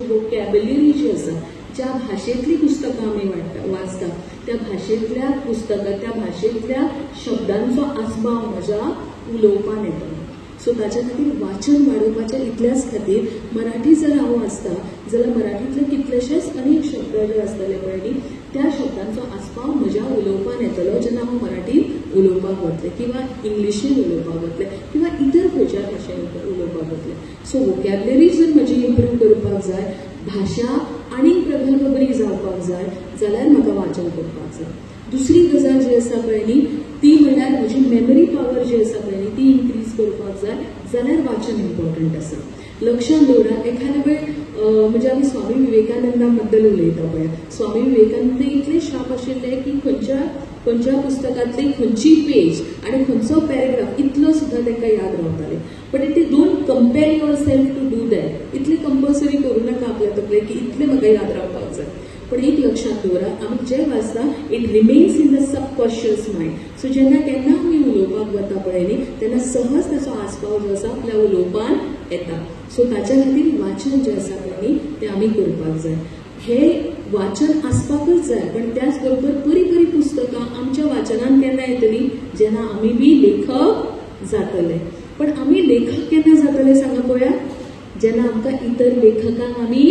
Vocabulary जी आसा, ज्या भाशेंतलीं पुस्तकां आमी वाचता त्या भाशेंतल्या पुस्तकां, त्या भाशेंतल्या शब्दांचो आस्पाव म्हज्या उलोवपान येतलो. सो ताच्या खातीर वाचन वाडोवपाच्या इतल्याच खातीर मराठी जर हांव वाचता जाल्यार मराठींतले कितलेशेच अनेक शब्द जे आसतले पळय न्ही, त्या शब्दांचो आस्पाव म्हज्या उलोवपान येतलो जेन्ना हांव मराठीन उलोवपाक वतलें किंवा इंग्लिशीन उलोवपाक वतलें किंवा इतर खंयच्या भाशेन उलोवपाक वतलें. सो वोकॅबलरी जर म्हजी इम्प्रूव करपाक जाय, भाशा आनीक प्रगल्भ बरी जावपाक जाय जाल्यार म्हाका वाचन करपाक जाय. दुसरी गजाल जी आसा पळय न्ही ती म्हणल्यार म्हजी मेमरी पावर जी आसा पळय न्ही ती इन्क्रीज करपाक जाय जाल्यार वाचन इम्पॉर्टंट आसा. लक्षात दवरात, एखाद्या वेळ म्हणजे आमी स्वामी विवेकानंदा बद्दल उलयता पळय, स्वामी विवेकानंद इतले शार्प आशिल्ले की खंयच्या खंयच्या पुस्तकांतली खंयची पेज आनी खंयचो पॅरेग्राफ इतलो सुद्दां तांकां याद रावताले. But it is don't compare yourself to do that, इतलें कंपल्सरी करूं नाका आपल्या तकलेक की इतलें म्हाका याद रावपाक जाय. पण एक लक्षात दवरा, आमी जें वाचता it remains in the subconscious mind. So जेन्ना केन्ना आमी उलोवपाक वता पळय न्ही तेन्ना सहज ताचो आस्पाव जो आसा आपल्या उलोवपान येता. सो ताच्या खातीर वाचन जें आसा पळय न्ही तें आमी करपाक जाय. हे वाचन आसपाकच जाय, पण त्याच बरोबर बरी बरी पुस्तकां आमच्या वाचनान केन्ना येतली, जेन्ना आमी बी लेखक जातले. पण आमी लेखक केन्ना जातले सांगा पळया, जेन्ना आमकां इतर लेखकांक आमी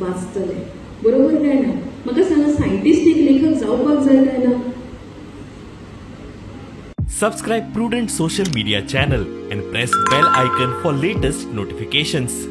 वाचतले. बरोबर काय ना? म्हाका सांगा, सायंटिस्ट एक लेखक जावपाक जाय काय ना? Subscribe Prudent social media channel and press bell icon for latest notifications.